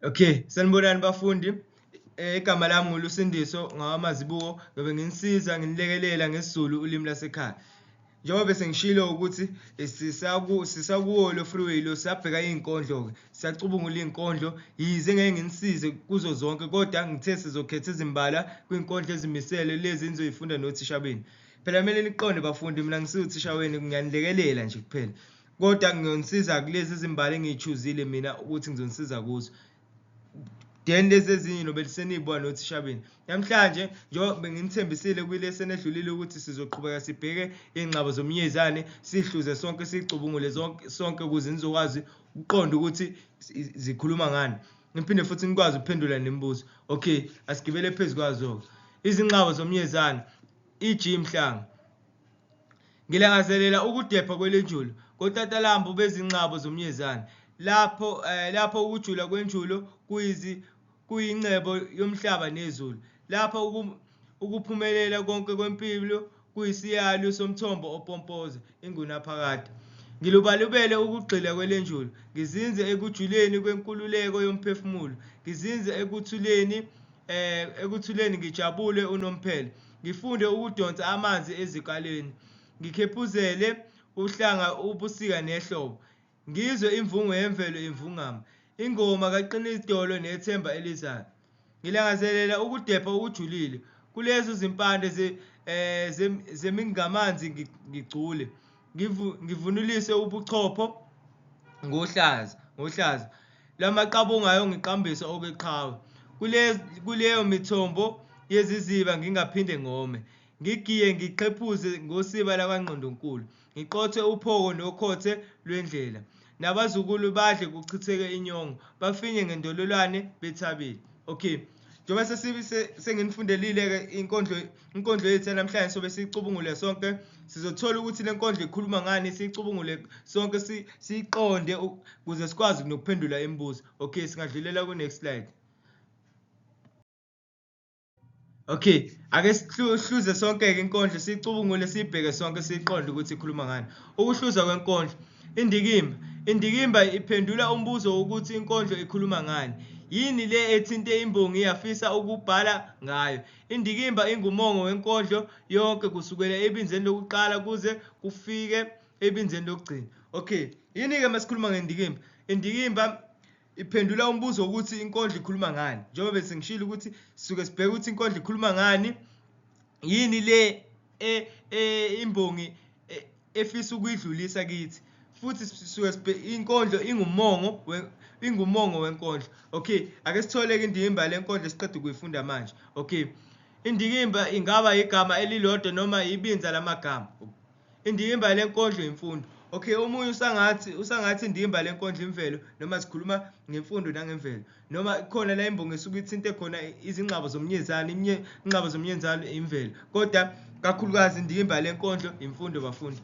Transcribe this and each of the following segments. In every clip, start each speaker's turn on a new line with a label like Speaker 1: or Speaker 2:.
Speaker 1: Okay, sanibonani bafundi. Igama lami nguLusindiso ngawamazibuko, ngiyobe nginisiza nginilekelela ngesiZulu ulimi lasekhaya. Njengoba bese ngishilo ukuthi sisakuwo lo freeway lo sisabheka iy'nkondlo-ke, sisacubungula iy'nkondlo yize ngeke nginisize kuzo zonke kodwa ngithe sizokhetha ezimbalwa kwiy'nkondlo ezimisele lezi enizoyifunda nothisha benu. Phela kumele niqonde bafundi mina ngisiwuthisha wenu ngiyanilekelela nje kuphela. Kodwa ngiyonisiza kulezi zimbali engiy'chuzile mina ukuthi ngizonisiza kuzo. Then lezi ezinye nobe seniyibuka nothisha benu. Namhlanje njengoba benginithembisile kwilesson edlulile ukuthi sizoqhubeka sibheke iy'ngxabo zomnyezane sihluze sonke siyicubungule zonke sonke ukuze nizokwazi ukuqonda ukuthi zikhuluma ngani. Niphinde futhi nikwazi ukuphendula nemibuzo. Okay, asigibele phezu kwazo-ke. Izingxabo zomnyezane, EG Mhlanga. Ngilangazelela ukudepha kwelenjulo koTatalambu bezinxabo zomnyezane, lapho lapho ukujula kwenjulo kuyizi kuyingcebo yomhlaba nezulu, lapho ukuphumelela konke kwempilo kuyisiyalu somthombo opompoza ingunaphakade. Ngilubalubele ukugxila kwelenjulo, ngizinze ekujuleni kwenkululeko yomphefumulo, ngizinze ekuthuleni ekuthuleni ngijabule unomphela. Ngifunde ukudonsa amanzi ezikalweni, ngikhephuzele uhlanga ubusika nehlobo. Ngizwe imvungu yemvelo ivungama, ingoma kaQinidolo nethemba elizayo. Ngilangazelela ukudepha okujulile kulezo zimpande zemingamanzi ngigcule, ngivunulise ubuchopho ngohlaza ngohlaza lwamaqabunga ayongiqambisa okweqhawe. Kuleyo mithombo yeziziba ngingaphinde ngome. Ngigiye ngiqhephuze ngosiba lakwaNgqondonkulu. Ngiqothe uphoko nokhothe lwendlela. Nabazukulu badle kuchitheke inyongo, bafinye ngendololwane bethabile. Okay. Njengoba senginifundelile-ke inkondlo inkondlo yethu yanamhlanje sobe siyicubungule sonke sizothola ukuthi le nkondlo ikhuluma ngani siyicubungule sonke siyiqonde ukuze sikwazi nokuphendula imibuzo. Okay, singadlulela ku-next slide. Okay, ake sihluze sonke-ke inkondlo siyicubungule siyibheke sonke siyiqonde ukuthi ikhuluma ngani. Ukuhluzwa kwenkondlo. Indikimba. Indikimba iphendula umbuzo wokuthi inkondlo ikhuluma ngani. Yini le ethinte imbongi yafisa ukubhala ngayo? Indikimba ingumongo wenkondlo yonke kusukela ebinzeni lokuqala kuze kufike ebinzeni lokugcina. Okay, yini-ke uma sikhuluma ngendikimba? Indikimba iphendula umbuzo wokuthi inkondlo ikhuluma ngani. Njengoba bese ngishilo ukuthi sisuke sibheke ukuthi inkondlo ikhuluma ngani, yini le e, e, imbongi e, efisa ukuyidlulisa kithi futhi sisuke inkondlo ingumongo ingumongo wenkondlo. Okay, ake sithole-ke indikimba lenkondlo esiqeda ukuyifunda manje. Okay, indikimba ingaba igama elilodwa noma ibinza lamagama. Indikimba lenkondlo imfundo. Okay, omunye usangathi usangathi indikimba lenkondlo imvelo noma sikhuluma ngemfundo nangemvelo. Noma khona la imbongi esuke ithinte khona izingxabo zomnyezane, ingxabo zomnyezane imvelo. Kodwa kakhulukazi indikimba lenkondlo imfundo bafundi.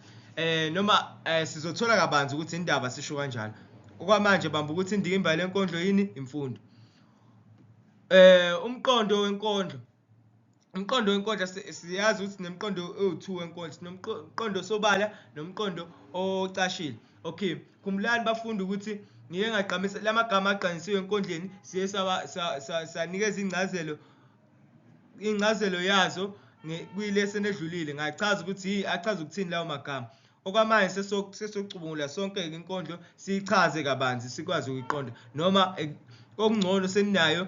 Speaker 1: Noma sizothola kabanzi ukuthi indaba sisho kanjalo. Okwamanje bamba ukuthi indikimba lenkondlo yini imfundo. Umqondo wenkondlo. Umqondo wenkondlo siyazi ukuthi sinemqondo ewu-2 wenkondlo, sinomqondo osobala nomqondo ocashile. Okay, khumbulani bafundi ukuthi ngike ngagqamisa la magama agqanyisiwe enkondleni siye sanikeza ingcazelo ingcazelo yazo kwilesson edlulile ngachaza ukuthi achaza ukuthini lawo magama. Okwamanje sesocubungula sonke-ke inkondlo siyichaze kabanzi sikwazi ukuyiqonda noma okungcono seninayo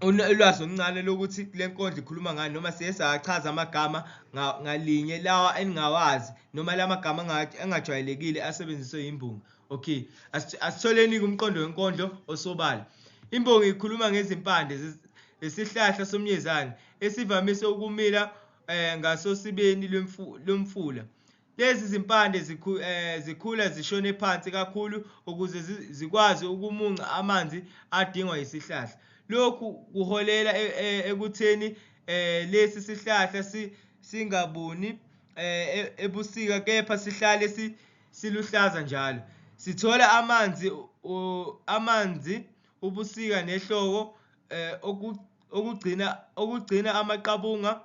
Speaker 1: ulwazi oluncane lokuthi le nkondlo ikhuluma ngani noma siye sachaza amagama ngalinye lawa eningawazi noma la magama angajwayelekile asebenziswe yimbongi. Okay, asitholeni-ke umqondo wenkondlo osobala. Imbongi ikhuluma ngezimpande zesihlahla somnyezane esivamise ukumila ngasosibeni lomfula. Lezi zimpande zikhula zishone phansi kakhulu ukuze zikwazi ukumunca amanzi adingwa yisihlahla. Lokhu kuholela ekutheni lesi sihlahla singabuni ebusika kepha sihlale siluhlaza njalo. Sithola amanzi amanzi ubusika nehlobo okugcina amaqabunga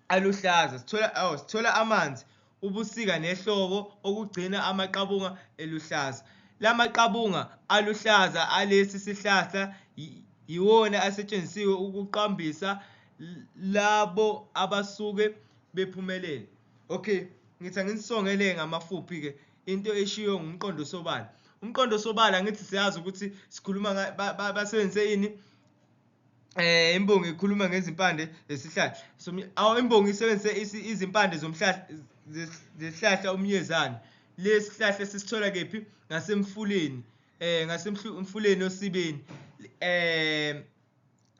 Speaker 1: aluhlaza. Sithola oh, sithola amanzi ubusika nehlobo okugcina amaqabunga eluhlaza. Lamaqabunga aluhlaza alesi sihlahla yiwona asetshenzisiwe ukuqambisa labo abasuke bephumelele. Okay, ngithi anginisongele ngamafuphi-ke into eshiwo ngumqondo osobala. Umqondo osobala ngithi siyazi ukuthi sikhuluma basebenzise ini imbongi ikhuluma ngezimpande zesihlahla. Awu imbongi isebenzise izimpande zomhlahla zesihlahla umnyezane. Lesi sihlahla sisithola kephi? Ngasemfuleni. Ngasemfuleni osibeni.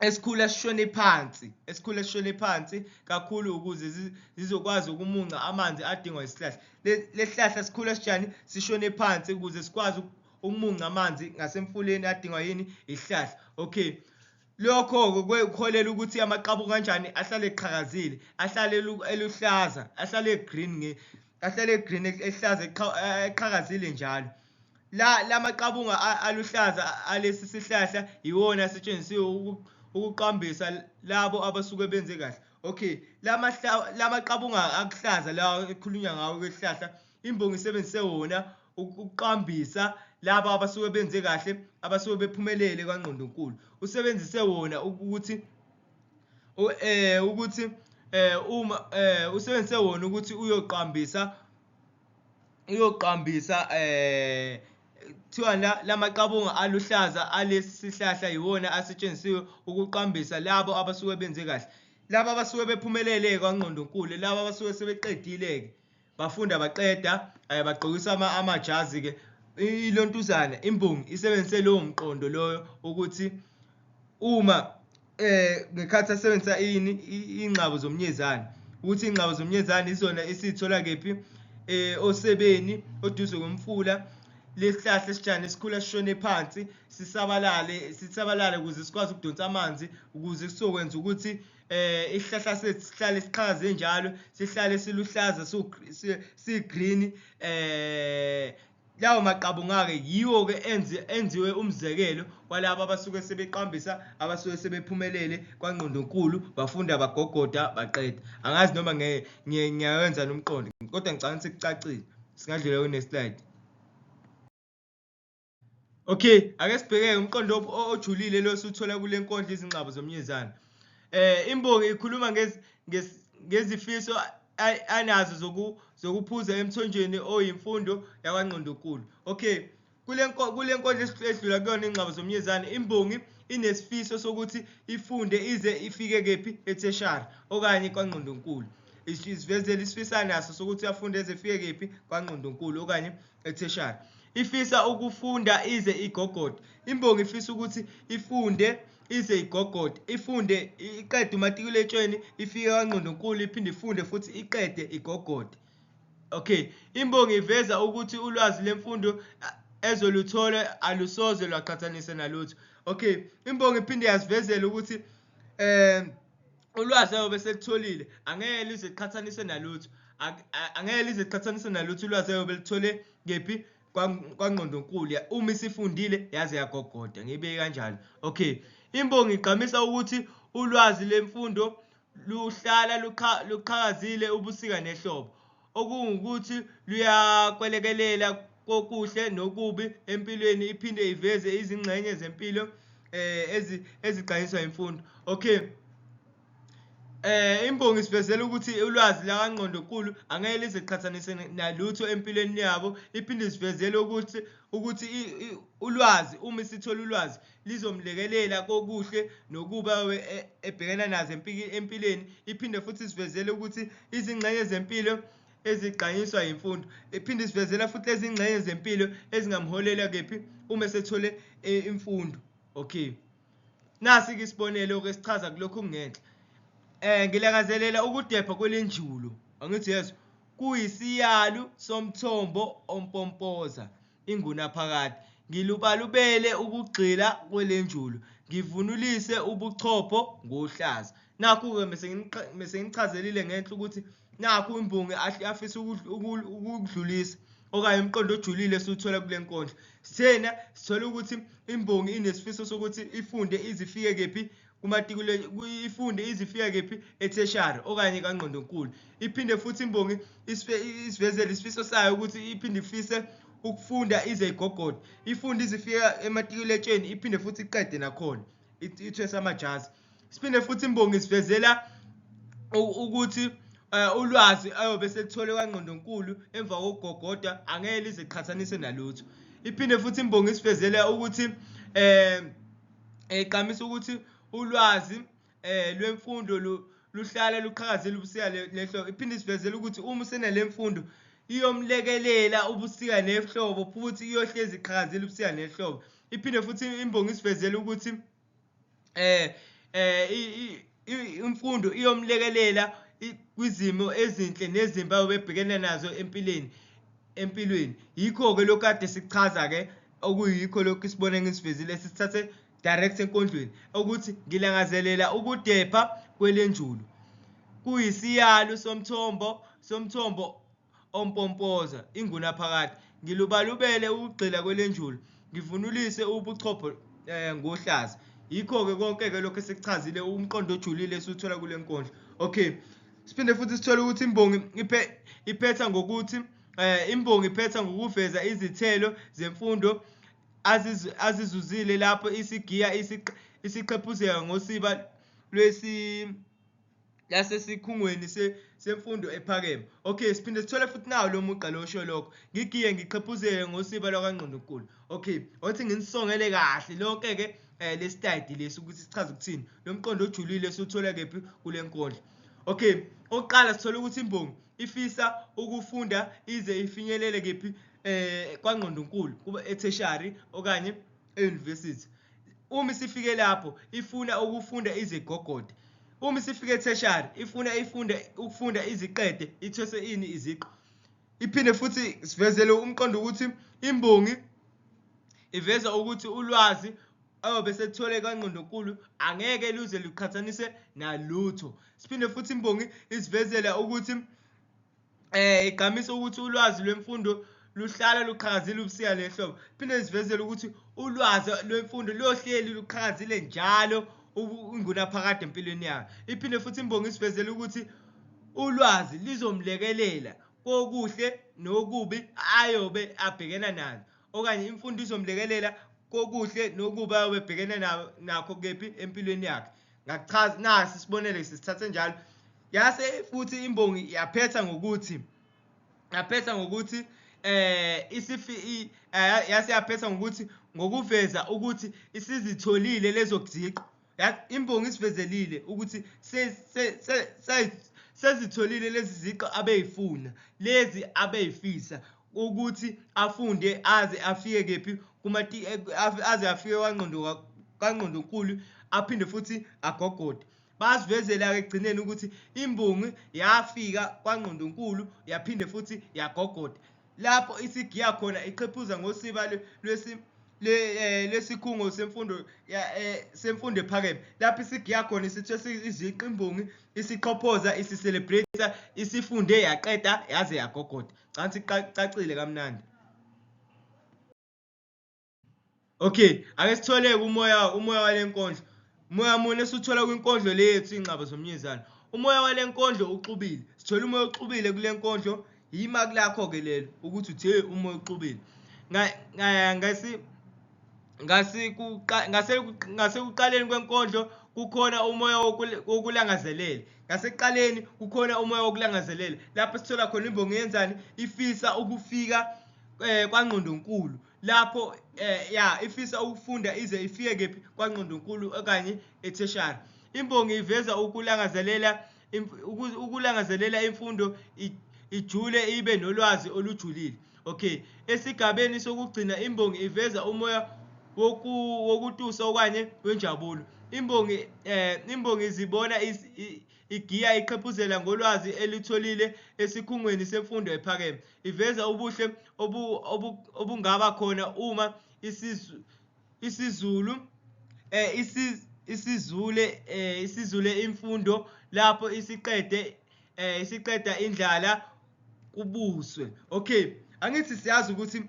Speaker 1: Esikhula sishone phansi, esikhula sishone phansi kakhulu ukuze zizokwazi ukumunca amanzi adingwa isihlahla. Lesihlahla sikhula sinjani? Sishone phansi ukuze sikwazi ukumunca amanzi ngasemfuleni adingwa yini? Isihlahla. Okay. Lokho-ke kuholela ukuthi amaqabu kanjani ahlale eqhakazile, ahlale eluhlaza, ahlale e-green, ahlale e-green ehlaza eqhakazile njalo. La lamaqabunga aluhlaza alesi sihlahla yiwona asetshenzisiwe ukuqambisa labo abasuke benze kahle. Okay, lamaqabunga akuhlaza lawa ekhulunywa ngawo kwesihlahla, imbongi isebenzise wona ukuqambisa laba abasuke benze kahle, abasuke bephumelele kwaNgqondonkulu. Usebenzise wona ukuthi ukuthi uma usebenzise wona ukuthi uyoqambisa uyoqambisa kuthiwa la lamaqabunga aluhlaza alesi sihlahla yiwona asetshenzisiwe ukuqambisa labo abasuke benze kahle. Laba abasuke bephumelele kwaNgqondonkulu, laba abasuke sebeqedile-ke bafunda baqeda bagqokisa amajazi-ke ilontuzana imbongi isebenzise lowo mqondo loyo ukuthi uma ngekhathi asebenzisa ini ingxabo zomnyezane ukuthi ingxabo zomnyezane izona esiyithola kephi osebeni oduze komfula lesihlahla esijane sikhula sishone phansi sisabalale sisabalale ukuze sikwazi ukudonsa amanzi ukuze sizokwenza ukuthi isihlahla sethu sihlale siqhakaze njalo sihlale siluhlaza si-green lawo maqabunga-ke yiwo-ke enziwe umzekelo walabo abasuke sebeqambisa abasuke sebephumelele kwaNgqondonkulu bafunda bagogoda baqeda. Angazi noma ngiyawenza nomqondo kodwa ngicabanga ukuthi kucacile. Singadlula kwi-next slide. Okay, ake sibheke umqondo ojulile lo esuthola kule nkondlo Izingxabo Zomnyezane. Imbongi ikhuluma ngezifiso anazo zokuphuza emthonjeni oyimfundo yakwaNgqondonkulu. Okay, kule nkondlo esidlula kuyona Ingxabo Zomnyezane, imbongi inesifiso sokuthi ifunde ize ifike kephi etheshari okanye kwaNgqondonkulu. Isivezela isifiso anaso sokuthi afunde ize ifike kephi kwaNgqondonkulu okanye etheshari. Ifisa ukufunda ize igogode. Imbongi ifisa ukuthi ifunde ize igogode, ifunde iqede umatikuletsheni, ifike kwaNgqondonkulu iphinde ifunde futhi iqede igogode. Okay, imbongi iveza ukuthi ulwazi lemfundo ezoluthola alusoze lwaqhathanisa nalutho. Okay, imbongi iphinde yasivezela ukuthi ulwazi ayobe selutholile angeke lize liqhathaniswe nalutho, angeke lize liqhathaniswe nalutho ulwazi ayobe luthole kephi kwaNgqondonkulu uma isifundile yaze yagogoda, ngiyibeke kanjalo. Okay, imbongi igqamisa ukuthi ulwazi lemfundo luhlala luqhakazile ubusika nehlobo, okungukuthi luyakwelekelela kokuhle nokubi empilweni, iphinde iveze izingxenye zempilo ezigqanyiswa imfundo. Okay, imbongi isivezela ukuthi ulwazi lakaNgqondonkulu angeke lize liqhathanise nalutho empilweni yabo, iphinde isivezele ukuthi ulwazi uma isithola ulwazi lizomlekelela kokuhle nokuba ebhekana nazo empilweni, iphinde futhi isivezele ukuthi izingxenye zempilo ezigqanyiswa yimfundo, iphinde isivezela futhi lezi ngxenye zempilo ezingamholela kephi uma esethole imfundo. Okay, nasi-ke isibonelo-ke esichaza kulokhu okungenhla. Ngilakazelela ukudepha kwelenjulo, angithi yezwa, kuyisiyalu somthombo ompompoza ingunaphakade. Ngilubalubele ukugxila kwelenjulo, ngivunulise ubuchopho ngohlaza. Nakhu-ke mese nginichazelile ngenhla ukuthi nakhu imbongi afisa ukudlulisa okanye umqondo ojulile esiwuthola kule nkondlo. Sithena sithola ukuthi imbongi inesifiso sokuthi ifunde ize ifike kephi ifunde ize ifike kephi etheshari okanye kaNgqondonkulu. Iphinde futhi imbongi isivezele isifiso sayo ukuthi iphinde ifise ukufunda ize igogode, ifunde ize ifike ematikuletsheni iphinde futhi iqede nakhona ithwese amajazi. Siphinde futhi imbongi isivezela ukuthi ulwazi ayobe selithole kwangqondonkulu emva kokugogoda angeke lize liqhathanise nalutho. Iphinde futhi imbongi isivezela ukuthi igqamisa ukuthi ulwazi lwemfundo luhlala luqhakazile ubusika nehlobo. Iphinde isivezele ukuthi uma usenale mfundo iyomlekelela ubusika nehlobo futhi iyohlezi iqhakazile ubusika nehlobo. Iphinde futhi imbongi isivezele ukuthi imfundo iyomlekelela kwizimo ezinhle nezimbi ayobe ebhekene nazo empilweni empilweni. Yikho-ke lokhu kade sikuchaza-ke okuyikho lokhu isibone ngisivezile sisithathe direct enkondlweni ukuthi ngilangazelela ukudepha kwelenjulo kuyisiyalo somthombo somthombo ompompoza ingunaphakade ngilubalubele ukugxila kwelenjulo ngivunulise ubuchopho ngohlaza. Yikho-ke konke-ke lokhu esikuchazile umqondo ojulile esiwuthola kule nkondlo. Okay, siphinde futhi sithole ukuthi imbongi iphetha ngokuthi imbongi iphetha ngokuveza izithelo zemfundo azizuzile lapho isigiya isiqhephuzeka ngosiba lwesi lasesikhungweni semfundo ephakeme. Okay, siphinde sithole futhi nawo lo mugqa lo osho lokho. Ngigiye ngiqhephuzeke ngosiba lwakangqondonkulu. Okay, othi nginisongele kahle lonke-ke lesitayidi lesi ukuthi sichaze ukuthini. Lo mqondo ojulile siwuthola kephi kule nkondlo. Okay, okokuqala sithola ukuthi imbongi ifisa ukufunda ize ifinyelele kephi kwangqondonkulu, kuba e-tertiary okanye e-university. Uma isifike lapho ifuna ukufunda ize igogode. Uma isifike e-tertiary ifuna ifunde ukufunda iziqede ithwese ini iziqu. Iphinde futhi sivezele umqondo ukuthi imbongi iveza ukuthi ulwazi ayobe sethole kangqondonkulu angeke luze luqhathanise nalutho. Siphinde futhi imbongi isivezela ukuthi igqamisa ukuthi ulwazi lwemfundo luhlala luqhakazile ubusika nehlobo. Phinde sivezele ukuthi ulwazi lwemfundo luyohleli luqhakazile njalo ingunaphakade empilweni yayo. Iphinde futhi imbongi isivezele ukuthi ulwazi lizomlekelela kokuhle nokubi ayobe abhekena nalo okanye imfundo izomlekelela kokuhle nokubi ayobe ebhekene nakho kephi empilweni yakhe. Ngakuchaza nasi isibonelo sisithathe njalo. Yase futhi imbongi yaphetha ngokuthi isifi yase yaphetha ngokuthi ngokuveza ukuthi isizitholile lezo ziqu. Imbongi isivezelile ukuthi sezitholile lezi ziqu abeyifuna, lezi abeyifisa ukuthi afunde aze afike kephi aze afike kwangqondo kangqondonkulu aphinde futhi agogode. Basivezela-ke ekugcineni ukuthi imbongi yafika kwangqondonkulu yaphinde futhi yagogoda. Lapho isigiya khona iqhephuza ngosiba lwesikhungo semfundo semfundo ephakeme. Lapho isigiya khona isithwesa iziqu imbongi isiqhophoza isi-celebrate isifunde yaqeda yaze yagogoda. Cansi cacile kamnandi. Okay, ake sithole umoya umoya wale nkondlo. Umoya muni esiwuthola kwinkondlo le yethu Iy'nqaba Zomnyezane. Umoya wale nkondlo uxubile. Sithola umoya oxubile kule nkondlo. Yimaki lakho-ke lelo ukuthi uthe umoya uxubile. Ngasi ngasekuqaleni kwenkondlo kukhona umoya wokulangazelela. Ngasekuqaleni kukhona umoya wokulangazelela. Lapho sithola khona imbongi yenzani? Ifisa ukufika kwangqondonkulu. Lapho ya ifisa ukufunda ize ifike kephi kwangqondonkulu okanye e-tertiary. Imbongi iveza ukulangazelela ukulangazelela imfundo ijule ibe nolwazi olujulile. Okay, esigabeni sokugcina imbongi iveza umoya wokutusa okanye wenjabulo. Imbongi imbongi izibona igiya iqhephuzela ngolwazi elutholile esikhungweni semfundo ephakeme. Iveza ubuhle obungaba khona uma isiZulu isizule isizule imfundo lapho isiqede isiqeda indlala kubuswe. Okay, angithi siyazi ukuthi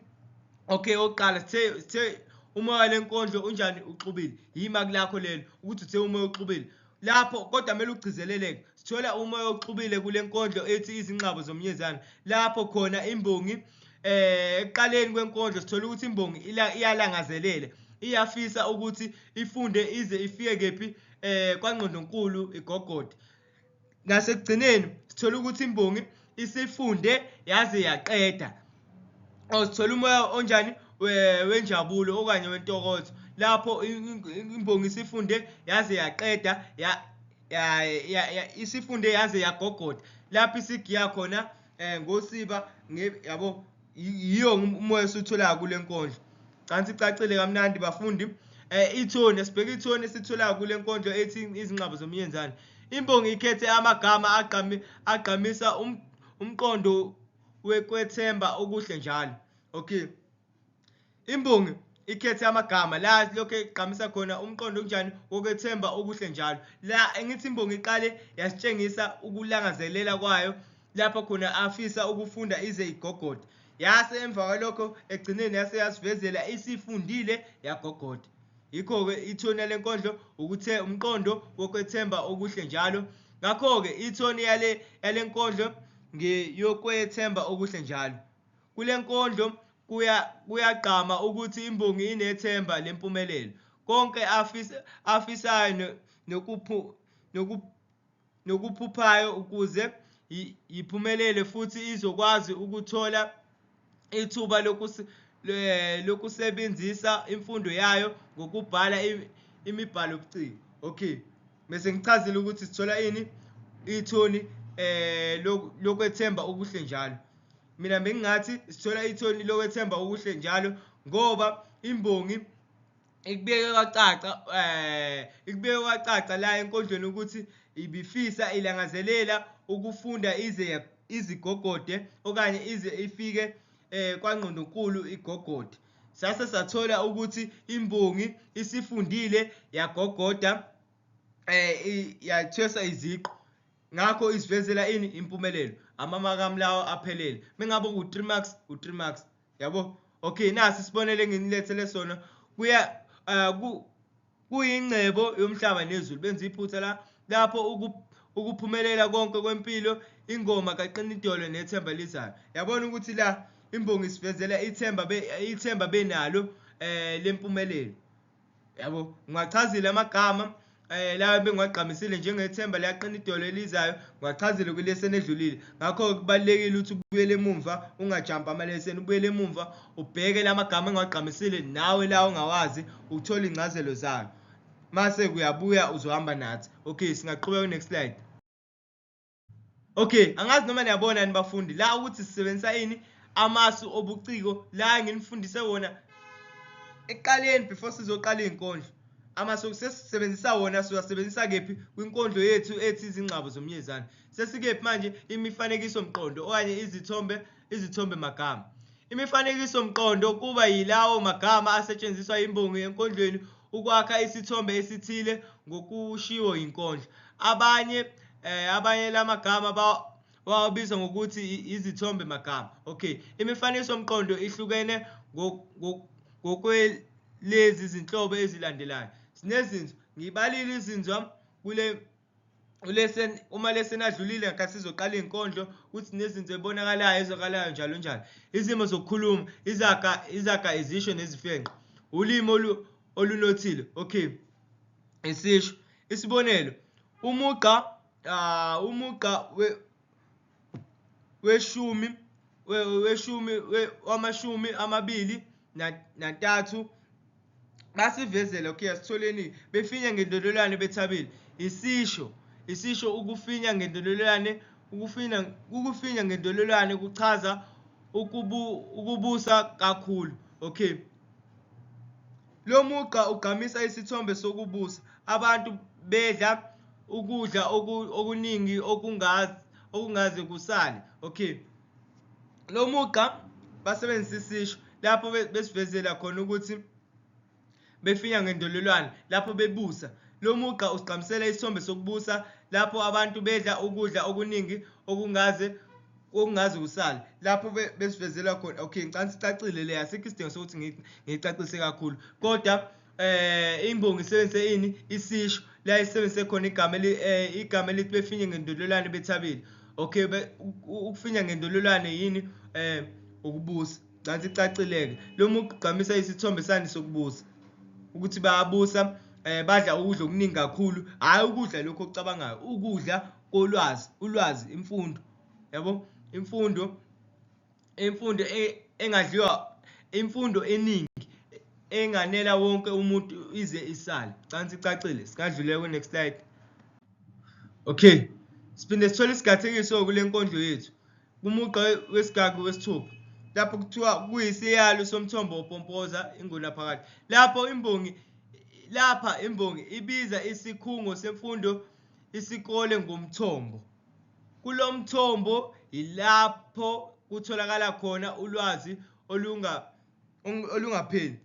Speaker 1: okay oqala sithe umoya wale nkondlo unjani uxubile. Yimaki lakho lelo ukuthi uthe umoya uxubile. Lapho kodwa kumele ugcizeleleke. Sithola umoya oxubile kule nkondlo ethi Izinqabo Zomnyezane lapho khona imbongi Ekuqaleni kwenkondlo sithola ukuthi imbongi iyalangazelela, iyafisa ukuthi ifunde ize ifike kephi kwangqondonkulu igogode. Nasekugcineni sithola ukuthi imbongi isifunde yaze yaqeda. Or sithola umoya onjani wenjabulo okanye wentokozo lapho imbongi isifunde yaze yaqeda isifunde yaze yagogoda lapho isigiya khona ngosiba yabo yiyo umoya esiwutholayo kule nkondlo. Cansi icacile kamnandi bafundi. Ithoni sibheke ithoni esitholayo kule nkondlo ethi Izingxabo Zomyenzane. Imbongi ikhethe amagama agqamisa umqondo wekwethemba okuhle njalo. Okay. Imbongi ikhethe amagama la lokho egqamisa khona umqondo onjani wokwethemba okuhle njalo. La engithi imbongi iqale yasitshengisa ukulangazelela kwayo lapho khona afisa ukufunda ize igogode. Yase emva kwalokho ekugcineni yase yasivezela isifundile yagogoda. Yikho-ke ithoni yale nkondlo ukuthe umqondo wokwethemba okuhle njalo. Ngakho-ke ithoni yale yale nkondlo ngeyokwethemba okuhle njalo. Kule nkondlo kuyagqama ukuthi imbongi inethemba lempumelelo. Konke afisayo nokuphuphayo ukuze yiphumelele futhi izokwazi ukuthola ithuba lokusebenzisa imfundo yayo ngokubhala imibhalo-buciko. Okay. Bese ngichazile ukuthi sithola ini ithoni lokwethemba okuhle njalo. Mina bengingathi sithola ithoni lokwethemba okuhle njalo ngoba imbongi ikubeke kwacaca ikubeke kwacaca la enkondlweni ukuthi ibifisa ilangazelela ukufunda ize izigogode okanye ize ifike kwangqondonkulu igogode. Sase sathola ukuthi imbongi isifundile yagogoda yathwesa iziqu. Ngakho isivezela ini impumelelo. Amamaki lawo aphelele. Mengabe u-3 marks, u-3 marks. Yabo? Okay, nasi isibonelo enginilethele sona. Kuya kuyingcebo yomhlaba nezulu. Benza iphutha la lapho ukuphumelela konke kwempilo, ingoma kaqinidolo nethemba lizayo. Yabona ukuthi la imbongi isivezela ithemba benalo lempumelelo. Yabo, ngiwachazile amagama lawa bengiwagqamisile njengethemba liyaqina idolo elizayo, ngiwachazile kwileseni edlulile. Ngakho kubalulekile ukuthi ubuyele emumva, ungajampi amaleseni, ubuyele emumva ubheke la magama engiwagqamisile nawe la ongawazi uthole incazelo zayo. Mase kuyabuya uzohamba nathi. Okay, singaqhubeka ku-next slide. Okay, angazi noma niyabona ni bafundi la ukuthi sisebenzisa ini amasu obuciko la nginifundise wona ekuqaleni before sizoqala izinkondlo. Amasu sesisebenzisa wona siwasebenzisa kephi kwinkondlo yethu ethi Izingxabo Zomyezane. Sesikephi manje imifanekiso mqondo okanye izithombe magama. Imifanekiso mqondo kuba yilawo magama asetshenziswa imbongi enkondlweni ukwakha isithombe esithile ngokushiwo yinkondlo. Abanye abanye lamagama bawabiza ngokuthi izithombe magama. Okay, imifanekiso mqondo ihlukene ngokwelezi zinhlobo ezilandelayo. Sinezinzwa, ngibalile izinzwa kule lesson uma lesson adlulile ngenkathi sizoqala izinkondlo ukuthi nezinto ebonakalayo ezwakalayo njalo njalo. Izimo zokukhuluma, izaga, izisho nezifenqo. Ulimi olunothile. Okay. Isisho, isibonelo, umugqa weshumi wamashumi amabili nantathu basivezela. Okay, asitholeni befinya ngendololwane bethabile. Isisho ukufinya ngendololwane, ukufinya ngendololwane kuchaza ukubusa kakhulu. Okay. Lo mugqa ugqamisa isithombe sokubusa, abantu bedla ukudla okuningi okungaze kusale. Okay. Lo mugqa basebenzisa isisho lapho besivezela khona ukuthi befinya ngendololwane lapho bebusa. Lo mugqa usigqamisela isithombe sokubusa lapho abantu bedla ukudla okuningi okungaze kusale lapho besivezela khona. Okay, ngicabanga sicacile le, asikho isidingo sokuthi ngiyicacise kakhulu, kodwa imbongi isebenzise ini isisho la isebenzise khona igama elithi befinye ngendololwane bethabile. Okay, ukufinya ngendololwane yini? Ukubusa. Cansi icacile-ke. Lo mugqa ugqamisa isithombe sani sokubusa. Ukuthi bayabusa, badla ukudla okuningi kakhulu, hhayi ukudla lokhu okucabangayo, ukudla kolwazi, ulwazi, imfundo. Yabo? Imfundo, imfundo engadliwa, imfundo eningi enganela wonke umuntu ize isale. Cansi icacile. Singadlulela kwi-next slide. Okay. Siphinde sithole isigathekiso kule nkondlo yethu. Kumugqa wesigagu wesithupha lapho kuthiwa kuyisiyalo somthombo opompoza ingunaphakade. Lapho imbongi lapha imbongi ibiza isikhungo semfundo isikole ngomthombo. Kulo mthombo yilapho kutholakala khona ulwazi olungapheli.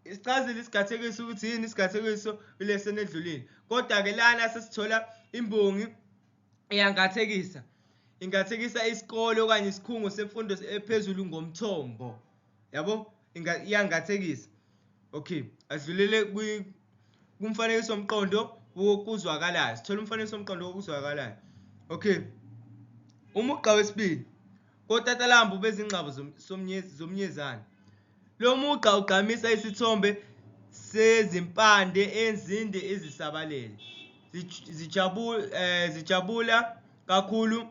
Speaker 1: Isichazile isigathekiso ukuthi yini isigathekiso kuleseni edlulile. Kodwa-ke lana sesithola imbongi iyangathekisa. Ingathekisa isikole okanye isikhungo semfundo ephezulu ngomthombo. Yabo? Iyangathekisa. Okay, adlulele kumfanekiso mqondo wokuzwakalayo. Sithola umfanekiso mqondo wokuzwakalayo. Okay. Umugqa wesibili. Kotatalamba bezingxabo zomnyezane. Lo mugqa ugqamisa isithombe sezimpande ezinde ezisabalele. Zijabula kakhulu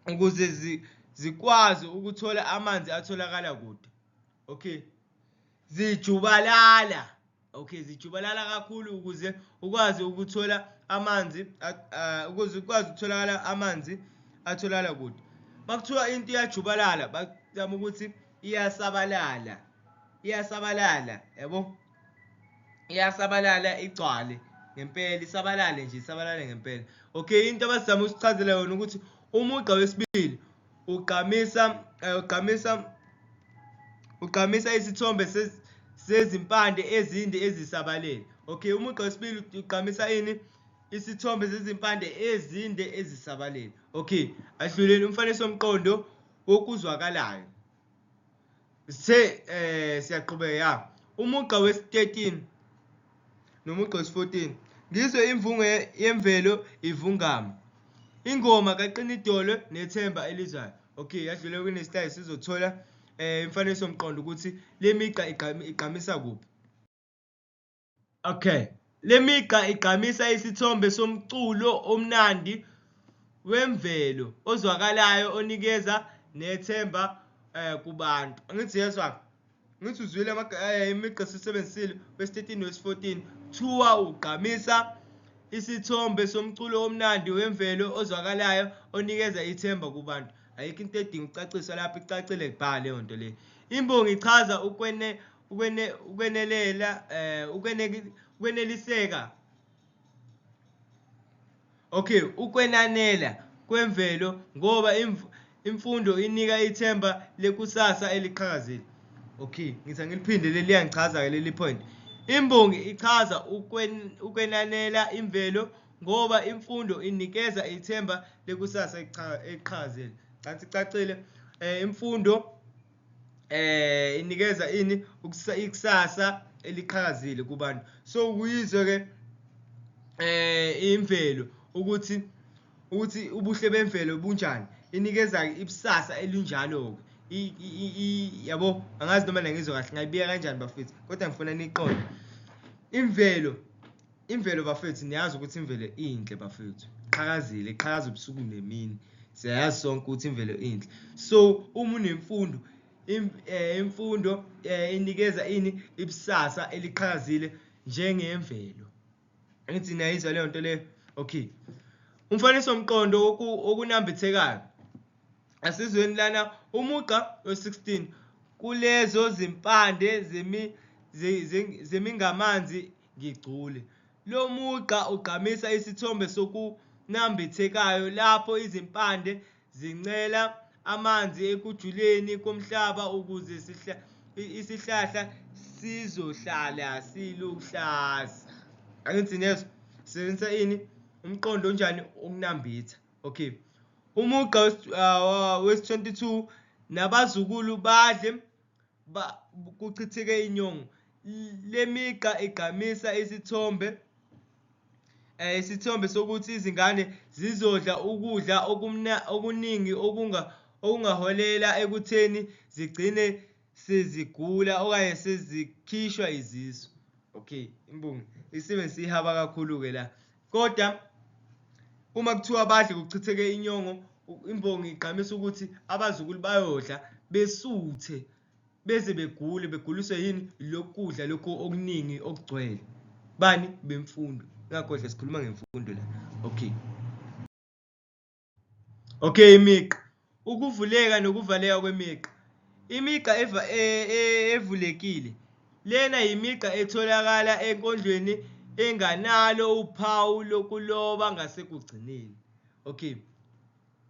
Speaker 1: ukuze zikwazi ukuthola amanzi atholakala kude. Okay. Zijubalala. Okay, zijubalala kakhulu ukuze ukwazi ukuthola amanzi ukuze ukwazi ukutholakala amanzi atholakala kude. Makuthiwa into iyajubalala bazama ukuthi iyasabalala. Iyasabalala, yabo? Iyasabalala igcwale ngempela, isabalale nje, isabalale ngempela. Okay, into abasizama ukusichazela yona ukuthi umugqa wesibili ugqamisa ugqamisa ugqamisa isithombe sezimpande ezinde ezisabalele. Okay, umugqa wesibili ugqamisa ini? Isithombe sezimpande ezinde ezisabalele. Okay, asidluleni umfanekiso mqondo wokuzwakalayo. Sithe siyaqhubeka ya. Umugqa wesi-13 nomugqa wesi-14. Ngizwe imvunge yemvelo ivungama. Ingoma kaQinidolo nethemba elizayo. Okay, yadlula kwi-next sizothola imfanekiso mqondo ukuthi le migqa igqamisa kuphi. Okay. Le migqa igqamisa isithombe somculo omnandi wemvelo ozwakalayo onikeza nethemba kubantu. Angithi yezwa? Ngithi uzwile imigqa esisebenzisile wesi-13 nowesi-14. Kuthiwa ugqamisa isithombe somculo omnandi wemvelo ozwakalayo onikeza ithemba kubantu. Ayikho into edinga ukucaciswa lapho icacile bha leyo nto leyo. Imbongi ichaza ukwenelela ukweneliseka. Okay, ukwenanela kwemvelo ngoba imfundo inika ithemba lekusasa eliqhakazile. Okay, ngithi angiliphinde leli liyangichaza-ke leli point. Imbongi ichaza ukwenanela imvelo ngoba imfundo inikeza ithemba lekusasa eliqhakazile. Cansi icacile. Imfundo inikeza ini ikusasa eliqhakazile kubantu. So kuyizwe ke imvelo ukuthi ubuhle bemvelo bunjani, inikeza ikusasa elinjalo-ke. Yabo, angazi noma nangizwa kahle ngayibika kanjani bafethu, kodwa ngifuna niqonde. Imvelo, imvelo bafethu, niyazi ukuthi imvelo inhle bafethu, iqhakazile, iqhakaza ubusuku nemini. Siyayazi sonke ukuthi imvelo inhle. So uma unemfundo, imfundo inikeza ini ikusasa eliqhakazile njengemvelo. Angithi niyayizwa leyo nto leyo? Okay. Umfanekiso mqondo okunambithekayo. Asizweni lana umugqa we-16 kulezo zimpande zemingamanzi ngigcule. Lo mugqa ugqamisa isithombe sokunambithekayo lapho izimpande zincela amanzi ekujuleni komhlaba ukuze isihlahla sizohlala siluhlaza. Angithi niyezwa? Sisebenzisa ini? Umqondo onjani? Ukunambitha. Okay. Umugqa wesi-22 nabazukulu badle kuchitheke inyongo. Le migqa igqamisa isithombe isithombe sokuthi izingane zizodla ukudla okuningi okungaholela ekutheni zigcine sezigula okanye sezikhishwa izisu. Okay, imbongi isebenzisa ihaba kakhulu-ke la. Kodwa uma kuthiwa badle kuchitheke inyongo, imbongi igqamisa ukuthi abazukulu bayodla besuthe beze begule beguliswe yini lokhu kudla lokhu okuningi okugcwele bani bemfundo ngakhohlwa sikhuluma ngemfundo la okay okay imigqa ukuvuleka nokuvaleka kwemigqa imigqa e, e, evulekile lena yimigqa etholakala enkondlweni enganalo uphawu lokuloba ngasekugcineni okay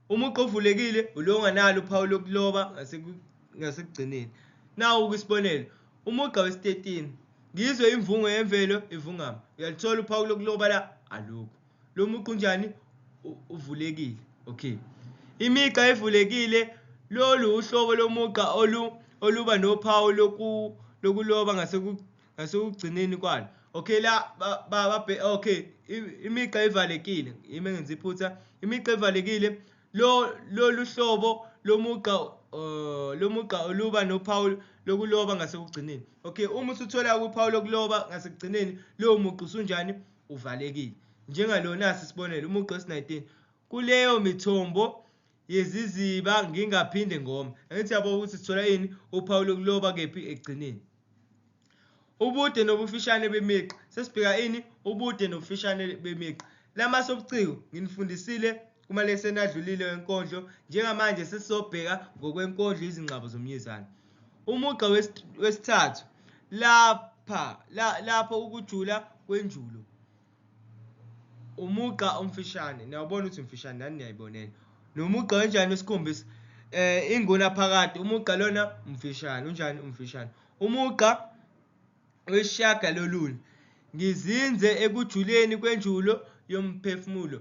Speaker 1: Umugqa ovulekile ulo onganalo uphawu lokuloba ngasekugcineni. Nawu-ke isibonelo, umugqa wesi-13. Ngizwe imvunge yemvelo ivungama. Uyaluthola uphawu lokuloba la? Alukho. Lo mugqa unjani? Uvulekile. Okay. Imigqa evulekile lolu uhlobo lomugqa olu oluba nophawu lokuloba ngasekugcineni kwalo. Okay la ba, ba, okay imigqa evalekile yimi engenza iphutha imigqa evalekile lo lolu hlobo lomugqa uh, lomugqa oluba nophawu lokuloba ngasekugcineni okay uma usuthola uphawu lokuloba ngasekugcineni lowo mugqa usunjani uvalekile njengalo nasi isibonelo umugqa wesi-19 kuleyo mithombo yeziziba ngingaphinde ngome angithi yabo ukuthi sithola ini uphawu lokuloba kephi ekugcineni Ubude nobufishane bemigqa. Sesibheka ini? Ubude nobufishane bemigqa. Lamasu obuciko nginifundisile kumaleseni adlulile wenkondlo. Njengamanje sesizobheka ngokwenkondlo izingxabo zomnyezane. Umugqa wesithathu lapha la, lapho ukujula kwenjulo. Umugqa omfishane niyawubona ukuthi mfishane nani niyayibonela. Nomugqa wenjani wesikhombisa eh inguna phakade umugqa lona umfishane unjani umfishane. Umugqa wesishiyagalolunye ngizinze ekujuleni kwenjulo yomphefumulo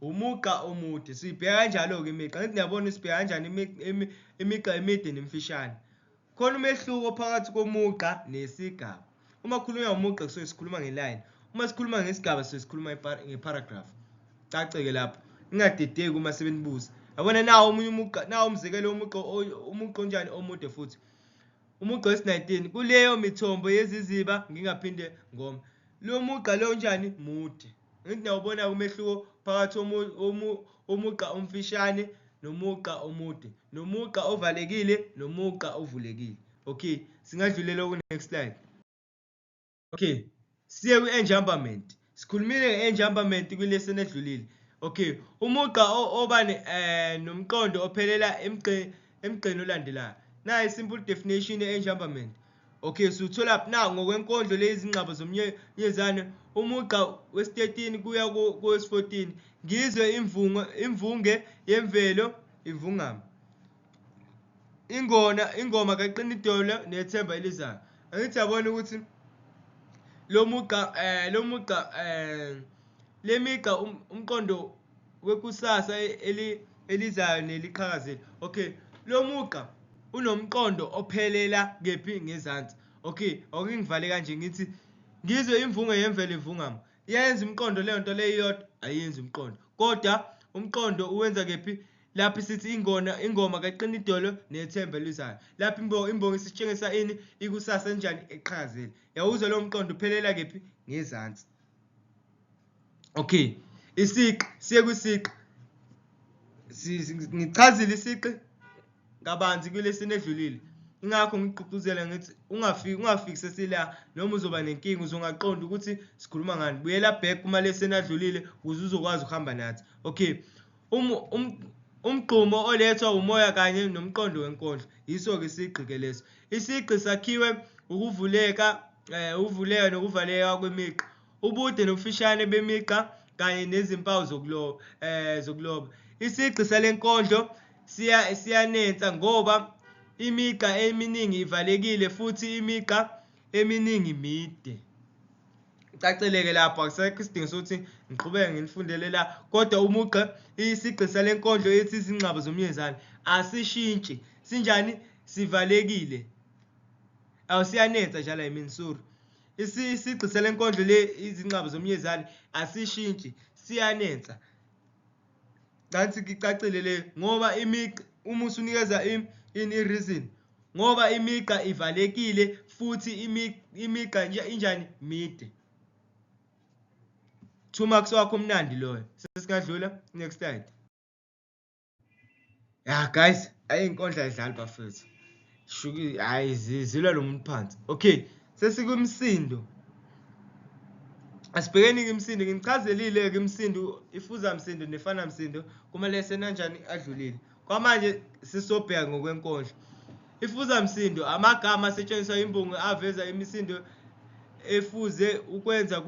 Speaker 1: umugqa omude. Siyibheka kanjalo-ke imigqa. Angithi niyabona sibheka kanjani imigqa emide nemifishane. Khona umehluko phakathi komugqa nesigaba. Uma kukhulunywa ngomugqa kusuke sikhuluma ngeline. Uma sikhuluma ngesigaba sisuke sikhuluma ngeparagraph. Caceke lapho. Ningadideki uma sebenibuza. Yabona nawo omunye umugqa, nawo umzekelo womugqa umugqa onjani omude futhi. Umugqa wesi-19 kuleyo mithombo yeziziba ngingaphinde ngome. Lo mugqa lo unjani? Mude. Angithi niyawubona umehluko phakathi womugqa omfishane nomugqa omude, nomugqa ovalekile nomugqa ovulekile. Okay, singadlulela ku-next slide. Okay, siye kwi-enjambament. Sikhulumile nge-enjambament kwilesson edlulile. Okay, umugqa oba eh, nomqondo ophelela emgqeni olandelayo. Nayi simple definition ye-enjambament. Okay, siwutholaphi na ngokwenkondlo le izingxabo zomnyezane umugqa wesi-13 kuya kowesi-14 ngizwe imvunge imvunge yemvelo ivungama ingona ingoma kaqinidolo nethemba elizayo angithi yabona ukuthi lo mugqa eh lo mugqa eh lemigqa um, umqondo wekusasa elizayo neliqhakazile. Okay, lo mugqa unomqondo ophelela kephi ngezansi. Okay, ake ngivale kanje ngithi ngizwe imvunge yemvelo ivungama. Iyayenza imiqondo leyo nto leyo iyodwa? Ayenzi umqondo. Kodwa umqondo uwenza kephi? Lapho isithi ingona ingoma kaqina idolo nethemba elizayo. Lapho imbongi isitshengisa ini ikusasa enjani eqhakazile. Yawuzwa lowo mqondo uphelela kephi? Ngezansi. Okay, isiqi siye kwisiqi. Ngichazile isiqi kabanzi kulesini edlulile. Ingakho ngigqugquzela ngithi ungafiki ungafiki sesila noma uzoba nenkinga uzongaqondi ukuthi sikhuluma ngani. Buyela back kuma lesson adlulile ukuze uzokwazi ukuhamba nathi. Okay. Um, um, umgqumo olethwa umoya kanye nomqondo wenkondlo. Yiso-ke isigqi ke leso. Isigqi sakhiwe ukuvuleka eh, ukuvuleka nokuvaleka kwemigqa. Ubude nobufishane bemigqa kanye nezimpawu zokuloba eh zokuloba. Isigqi sale nkondlo siya siyanensa ngoba imigqa eminingi ivalekile futhi imigqa eminingi mide. Cacileke lapho akusekho isidingo sokuthi ngiqhubeke nginifundele la kodwa umugqa isigqi sale nkondlo ethi izingxabo zomyezane asishintshi sinjani sivalekile awusiyanensa njalo I mean sorry Isigqi sale nkondlo le izingxabo zomyezane asishintshi siyanensa. Cansi icacile le ngoba imigqa uma usunikeza ini i-reason ngoba imigqa ivalekile futhi imigqa injani mide. 2 marks wakho omnandi loyo. Sesingadlula next slide. Ya guys, ayi inkondlo ayidlali bafethu. Shuki hayi zilwa lo muntu phansi. Okay, sesikwimsindo. Asibhekeni ke imisindo, nginichazelile ke imisindo, ifuza msindo nefana msindo kuma lesson anjani adlulile. Kwamanje sisobheka ngokwenkondlo. Ifuza msindo amagama asetshenziswa imbongi aveza imisindo efuze ukwenza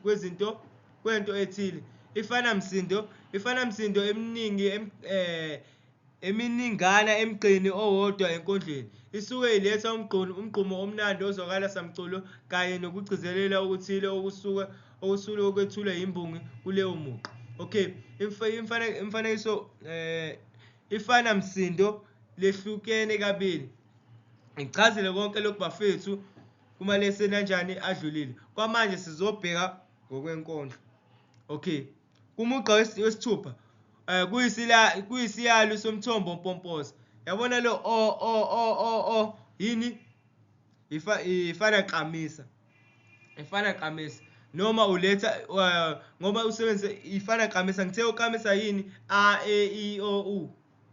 Speaker 1: kwezinto kwento ethile. Ifana msindo, ifana msindo eminingi eh, eminingana emgqeni owodwa enkondlweni. Isuke iletha umgqumo omnandi ozwakala samculo kanye nokugcizelela okuthile okusuke okusuke kwethulwa yimbongi kuleyo mugqa. Okay, imfanekiso eh ifana msindo lehlukene kabili. Ngichazile konke lokhu bafethu kumaleseni anjani adlulile. Kwamanje sizobheka ngokwenkondlo. Okay. Kumugqa wesithupha eh kuyisila kuyisiyalu somthombo mpompoza. Yabona lo o o o o o yini? Ifa ifana qamisa. Ifana qamisa. Noma uletha eh, ngoba usebenzise ifana qamisa ngithe uqamisa yini? A E I O U.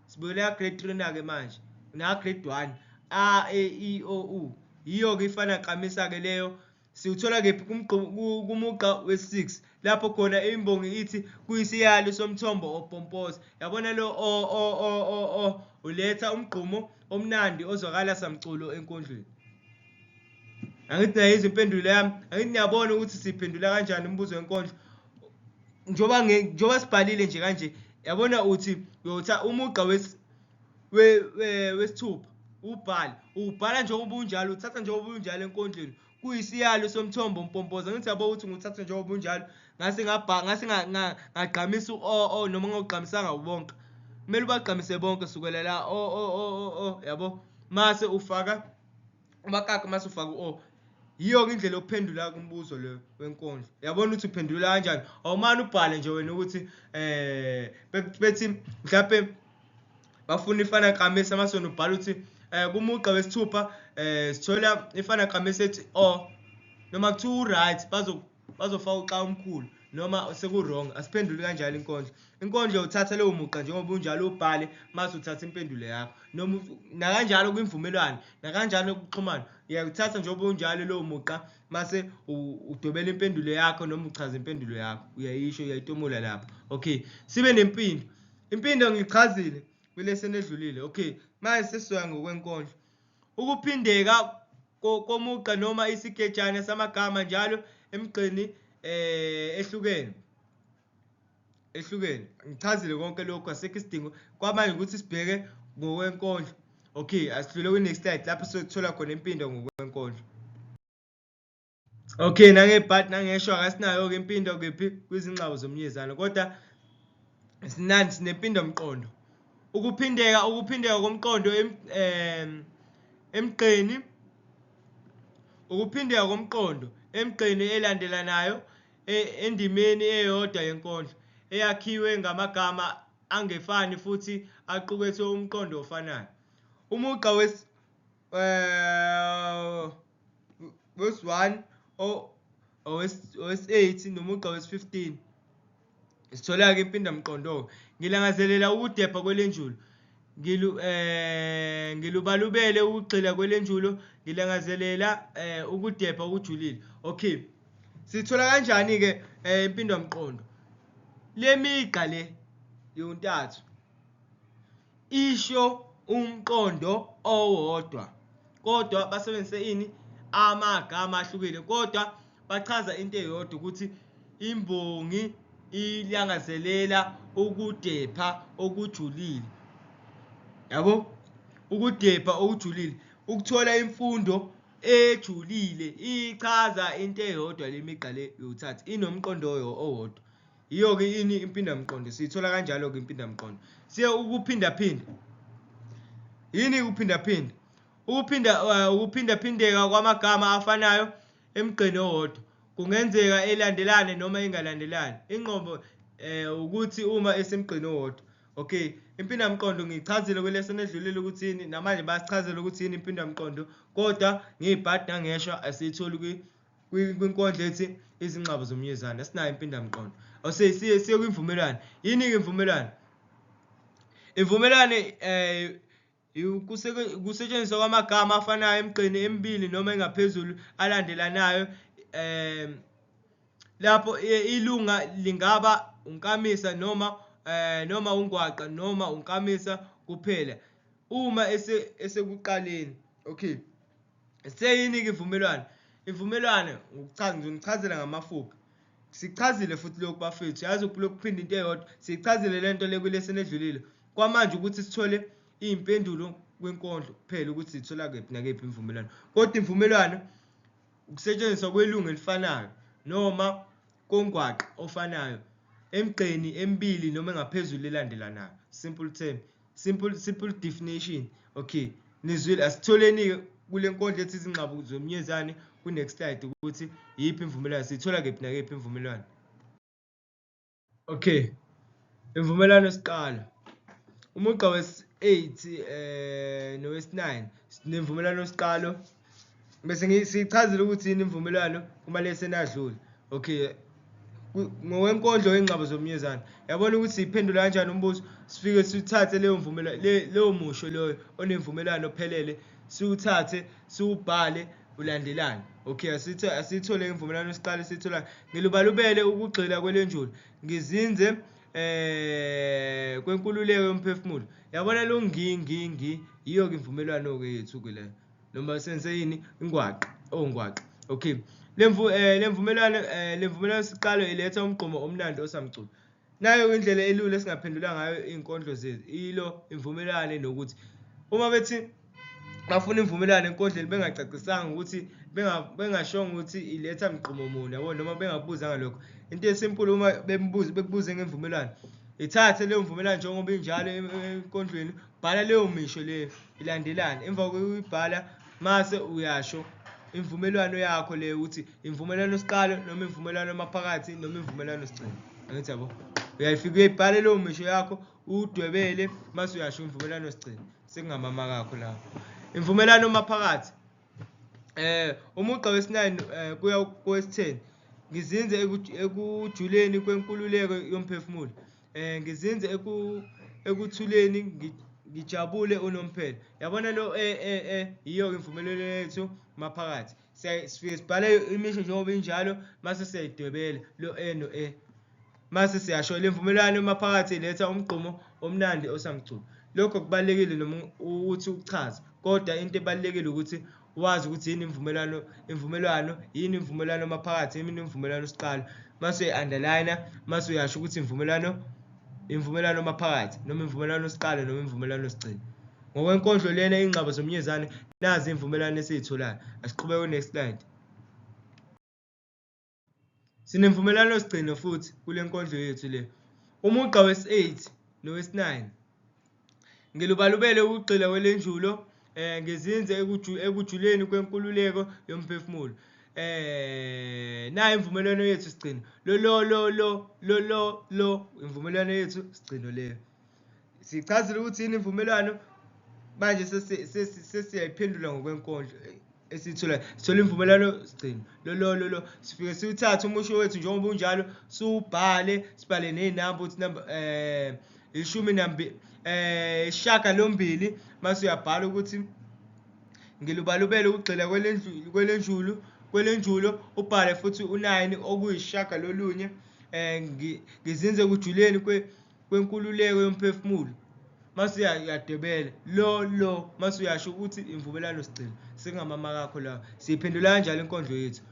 Speaker 1: Sibuyela grade 3 na ke manje. Na grade 1. A E I O U. Yiyo ke ifana qamisa ke leyo. Siwuthola kephi kumugqa wesi-6 lapho khona imbongi ithi kuyisiyalo somthombo opompoza. Yabona lo o o o o o uletha umgqumo omnandi ozwakala samculo enkondlweni. Angithi niyayizwa impendulo yami, angithi niyabona ukuthi siphendula kanjani umbuzo wenkondlo. Njengoba njengoba sibhalile nje kanje, yabona uthi uyotha umugqa wesithupha ubhale, uwubhala njengoba unjalo, uthatha njengoba unjalo enkondlweni. Kuyisiyalo somthombo mpompoza ngithi yabo ukuthi nguthatha njengoba unjalo ngase ngabha ngase ngagqamisa u-o o noma ngawugqamisanga bonke kumele ubagqamise bonke sukela la o o o o o yabo mase ufaka umakaka mase ufaka u-o yiyo-ke indlela yokuphendula kumbuzo lo wenkondlo yabona ukuthi uphendula kanjani awumane ubhale nje wena ukuthi um bethi mhlawumpe bafuna ifana nkamisa masona ubhala ukuthi eh kumugqa wesithupha eh sithola ifana nkamisa ethi o noma kuthiwa u-right bazo bazofaka uxa omkhulu noma seku-wrong asiphenduli kanjalo inkondlo inkondlo uthatha lowo mugqa njengoba unjalo ubhale mase uthatha impendulo yakho noma nakanjalo kwimvumelwano nakanjalo kuxhumana uyakuthatha njengoba unjalo lowo mugqa mase udwebela impendulo yakho noma uchaza impendulo yakho uyayisho uyayitomula lapho okay sibe nempindo Impindo ngichazile kwilesson edlulile. Okay, manje sesizoya ngokwenkondlo. Ukuphindeka komugqa noma isigejane samagama njalo emigqeni eh ehlukene. Ehlukene. Ngichazile konke lokhu asikho isidingo kwamanje ukuthi sibheke ngokwenkondlo. Okay, asidlule kwi-next slide lapho sithola khona impindo ngokwenkondlo. Okay, nangebhadi nangeshwa akasinayo-ke impindo kephi kwizingxabo zomnyezane kodwa sinani sinempindo mqondo. Ukuphindeka ukuphindeka komqondo emgqeni ukuphindeka komqondo emgqeni elandelanayo e, endimeni eyodwa yenkondlo eyakhiwe ngamagama angefani futhi aqukethe umqondo ofanayo. Umugqa wes eh verse 1 owesi-8 nomugqa wesi-15 sithola-ke impindamqondo-ke ngilangazelela ukudepha kwelenjulo ngilu eh ngilubalubele ukugxila kwelenjulo ngilangazelela eh ukudepha okujulile okay sithola kanjani ke eh, impindamqondo lemigqa le yontathu Isho umqondo owodwa kodwa basebenzise ini? Amagama ahlukile kodwa bachaza into eyodwa ukuthi imbongi ilangazelela ukudepha okujulile. Yabo? Ukudepha okujulile, ukuthola imfundo ejulile ichaza into eyodwa le migqa le yothathu inomqondo owodwa. Yiyo-ke ini impindamqondo, siyithola kanjalo-ke impindamqondo. Siye ukuphindaphinda. Yini ukuphindaphinda? Ukuphinda eh, ukuphindaphindeka kwamagama afanayo emgqeni owodwa. Kungenzeka elandelane noma ingalandelani. Inqobo eh, ukuthi uma esemgqeni owodwa. Okay, impindamqondo ngiyichazile kwilesson edlulile ukuthi yini, namanje bayasichazela ukuthi yini impindamqondo, kodwa ngiyibhadi nangeshwa asiyitholi kwinkondlo ethi Izingxabo Zomnyezane, asinayo impindamqondo. Awusiye siye kwimvumelwano. Yini-ke imvumelwano? Imvumelwano ukusetshenziswa kwamagama afanayo emigqeni emibili noma engaphezulu alandelanayo lapho ilunga lingaba unkamisa noma noma ungwaqa noma unkamisa kuphela uma esekuqaleni. Okay, seyini-ke imvumelwano? Imvumelwano ngokuchaza, ngizonichazela ngamafuphi. Sichazile futhi lokhu bafethu, yazi lokuphinda into eyodwa, siyichazile le nto le kwilesson edlulile. Kwamanje ukuthi sithole iy'mpendulo kwinkondlo kuphela ukuthi siyithola kephi nakephi imvumelwano. Kodwa imvumelwano ukusetshenziswa kwelungu elifanayo noma kongwaqa ofanayo emigqeni emibili noma engaphezulu elandelanayo. Simple term, simple definition. Okay, nizwile. Asitholeni-ke kule nkondlo ethi Izingxabo Zomnyezane ku-next slide ukuthi iyiphi imvumelwano, siyithola kephi nakephi imvumelwano. Okay, imvumelwano siqala umugqa wesi-8 nowesi-9 sinemvumelwano siqalo, bese siyichazile ukuthi yini imvumelwano kuma lesson adlule. Okay, ngokwenkondlo Yengxabo Zomnyezane, yabona ukuthi siyiphendula kanjani umbuzo. Sifike sithathe leyo mvumelwano, leyo musho loyo onemvumelwano ophelele, siwuthathe siwubhale ulandelane. Okay, asithole imvumelwano siqale sithola. Ngilubalubele ukugxila kwelenjulo, ngizinze kwenkululeko yomphefumulo. Yabona lo ngi ngi ngi yiyo-ke imvumelwano-ke yethu-ke leyo, noma senze yini ingwaqa ongwaqa. Okay, lemvumelwano lemvumelwano siqalo iletha umgqumo omnandi osamculo. Nayo indlela elula esingaphendula ngayo iy'nkondlo zethu ilo imvumelwane, nokuthi uma bethi bafuna imvumelwano enkondleni bengacacisanga ukuthi bengashongo ukuthi iletha mgqumo muni, yabo, noma bengakubuzanga lokho. Into esimple uma bembuze bekubuze ngemvumelwano, ithathe leyo mvumelwano njengoba injalo enkondlweni, bhala leyo misho leyo ilandelane. Emva kokuyibhala mase uyasho imvumelwano yakho leyo ukuthi imvumelwano siqalo noma imvumelwano maphakathi noma imvumelwano sigcino. Angithi yabo, uyayifika uyayibhala leyo misho yakho, udwebele, mase uyasho imvumelwano sigcino. Sekungamama kakho lapho. Imvumelwano maphakathi, umugqa wesi-9 kuya kowesi-10, ngizinze ekujuleni kwenkululeko yomphefumulo, ngizinze ekuthuleni ngijabule unomphela. Yabona lo yiyo-ke imvumelwano yethu maphakathi. Sifike sibhale imisho njengoba injalo, mase siyayidwebela lo e no e, mase siyasho le mvumelwano maphakathi iletha umgqumo omnandi osamculo. Lokho kubalulekile noma ukuthi ukuchaze, kodwa into ebalulekile ukuthi wazi ukuthi yini imvumelwano, imvumelwano yini, imvumelwano maphakathi yini, imvumelwano siqalo, mase uyi-underline, mase uyasho ukuthi imvumelwano maphakathi noma imvumelwano siqalo noma imvumelwano sigcino. Ngokwenkondlo lena Ingxabo Zomnyezane, nazi imvumelwano esiyitholayo. Asiqhubeke ku-next slide. Sinemvumelwano sigcino futhi kule nkondlo yethu le. Umugqa wesi-8 nowesi-9. Ngilubalubele ukugxila kwelenjulo, ngizinze ekujuleni kwenkululeko yomphefumulo. Nayo imvumelwano yethu sigcino. Lo lo lo lo lo lo lo imvumelwano yethu sigcino leyo. Sichazile ukuthi yini imvumelwano, manje sesiyayiphendula ngokwenkondlo esiyitholayo. Sithola imvumelwano sigcino lo lo lo lo, sifike siwuthathe umusho wethu njengoba unjalo, siwubhale, sibhale ney'namba ukuthi number 12 8 mase uyabhala ukuthi ngilubalubele ukugxila kwelenjulo, ubhale futhi u9 okuyisishiyagalolunye, ngizinze ekujuleni kwenkululeko yomphefumulo, mase uyadwebela lo lo, mase uyasho ukuthi imvumelwano sigcino. Sekungamama kakho lawo. Siyiphendula kanjalo inkondlo yethu,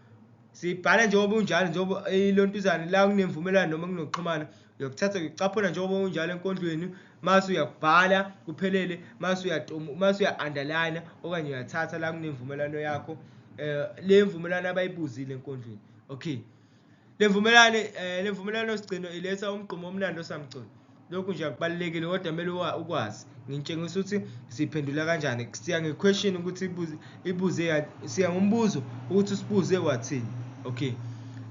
Speaker 1: siyibhala njengoba unjalo, njengoba ilontuzane la kunemvumelwano noma kunokuxhumana, uyakuthatha uyakucaphuna njengoba unjalo enkondlweni, mase uyakubhala kuphelele, mase uya-underline okanye uyathatha la kunemvumelwano yakho, le mvumelwano abayibuzile enkondlweni. Okay, lemvumelwano sigcino iletha umgqumo omnandi osamculo. Lokhu nje akubalulekile kodwa kumele ukwazi. Ngitshengisa ukuthi siyiphendula kanjani. Siya nge-question ukuthi ibuze, siya ngombuzo ukuthi usibuze wathini. Okay,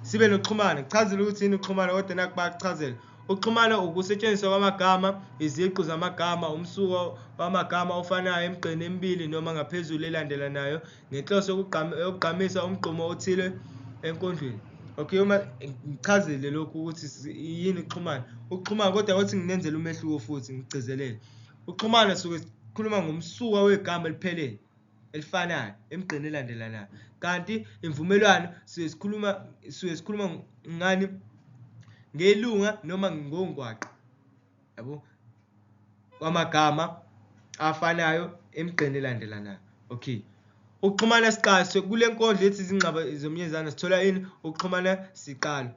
Speaker 1: sibe nokuxhumana. Kuchazile ukuthi yini ukuxhumana, kodwa naku bayakuchazela. Ukuxhumana ukusetshenziswa kwamagama, iziqu zamagama, umsuka wamagama ofanayo emigqeni emibili noma ngaphezulu elandelanayo ngenhloso yokugqamisa umgqumo othile enkondlweni. Okay, uma ngichazile lokhu ukuthi yini ukuxhumana. Ukuxhumana kodwa kothi nginenzele umehluko futhi ngigcizelele. Ukuxhumana suke sikhuluma ngomsuka wegama eliphelele elifanayo emigqeni elandelanayo. Kanti imvumelwano suke sikhuluma suke sikhuluma ngani ngelunga noma ngongwaqa yabo kwamagama afanayo emigqeni elandelanayo. Okay. Ukuxhumana siqalo kule nkondlo ethi izingxaba zomnyezane sithola ini? Ukuxhumana siqalo.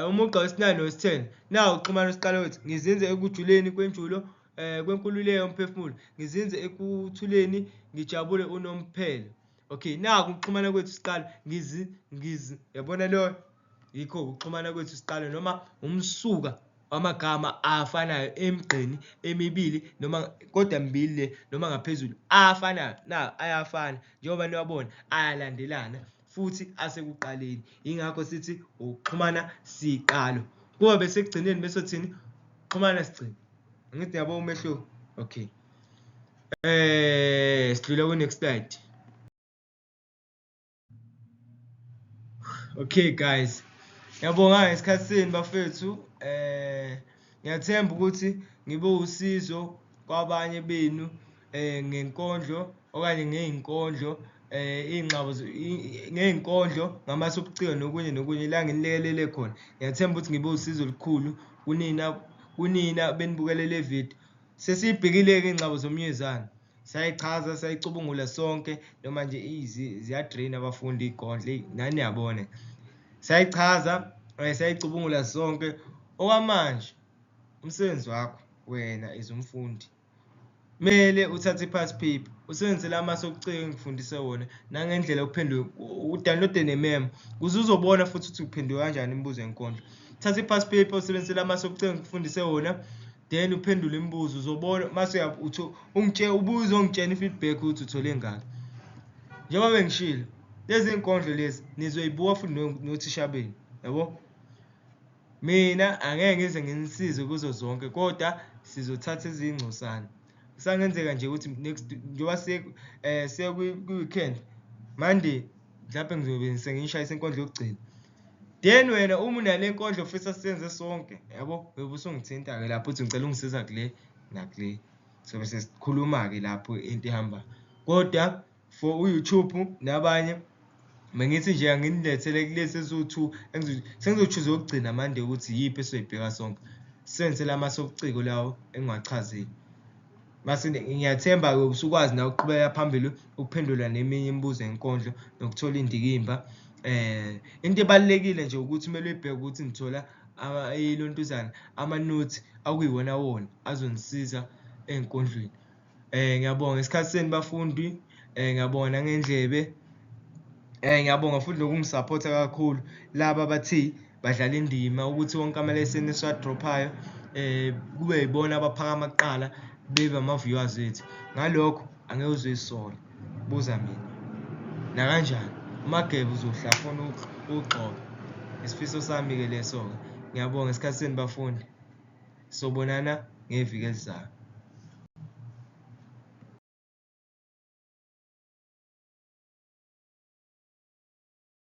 Speaker 1: Umugqa wesi-9 nowesi-10 nawu ukuxhumana siqalo wethu ngizinze ekujuleni kwenjulo kwenkululeko yomphefumulo ngizinze ekuthuleni ngijabule unomphelo. Okay, naku ukuxhumana kwethu siqalo ngizi ngizi yabona leyo yikho ukuxhumana kwethu siqalo noma umsuka wamagama afanayo emigqeni emibili noma kodwa mibili le noma ngaphezulu afanayo na ayafana njengoba niwabona ayalandelana futhi asekuqaleni yingakho sithi ukuxhumana siqalo kuba besekugcineni bese thini xhumana sigcine angithi yabo umehluko okay sidlula ku next slide. Okay guys. Ngiyabonga ngesikhathi senu bafethu. Ngiyathemba ukuthi ngibe usizo kwabanye benu ngenkondlo okanye ngey'nkondlo iy'nxabo ngey'nkondlo ngamasu obuciko nokunye nokunye la nginilekelele khona. Ngiyathemba ukuthi ngibe usizo olukhulu kunina kunina benibukele le video. Sesiyibhekile-ke iy'ngxabo zomnyezane, sayichaza sayicubungula sonke noma nje ziyadrain abafundi iy'kondlo eyi nani niyabona. Sayichaza sayicubungula sonke, okwamanje umsebenzi wakho wena as umfundi kumele uthathe i-past paper usebenzise la masu okucika engikufundise wona nangendlela okuphendula udownload-e ne-memo ukuze uzobona futhi ukuthi uphendula kanjani imibuzo yenkondlo. Thatha i-past paper usebenzise la masu okucika engikufundise wona then uphendule imibuzo uzobona mase ungitshela ubuye uzongitshela i-feedback ukuthi uthole ngaki. Njengoba bengishilo lezi nkondlo lezi nizoyibuka futhi nothisha benu yabo. Mina angeke ngize nginisize kuzo zonke kodwa sizothatha ezingcosana. Kusangenzeka nje ukuthi next njengoba siye siya kwi-weekend Monday mhlawumbe ngizobe sengiyishayisa inkondlo yokugcina. Then wena uma unale nkondlo ofisa siyenze sonke yabo uyobe usungithinta-ke lapho uthi ngicela ungisiza kule nakule. Sobe sesikhuluma-ke lapho into ihamba. Kodwa for u-YouTube nabanye bengithi nje anginilethele kulezi eziwu-two sengizochuza yokugcina mande ukuthi iyiphi esizoyibheka sonke. Sisebenzise la masobuciko lawo engiwachazile. Mase ngiyathemba-ke usukwazi nawe ukuqhubeka phambili ukuphendula neminye imibuzo yenkondlo nokuthola indikimba. Into ebalulekile nje ukuthi kumele uyibheke ukuthi nithola ilontuzana amanothi akuyiwona wona azonisiza ey'nkondlweni. Ngiyabonga isikhathi senu bafundi, ngiyabonga nangendlebe. Ngiyabonga futhi nokungisaphotha kakhulu laba abathi badlala indima ukuthi wonke amaleseni esiwadrophayo kube yibona abaphakama kuqala bebe ama-viewers ethu. Ngalokho angeke uze uzisole, buza mina. Nakanjani uMageba uzohlafuna ugxobe. Isifiso sami-ke leso-ke. Ngiyabonga isikhathi senu bafundi. Sobonana ngeviki elizayo.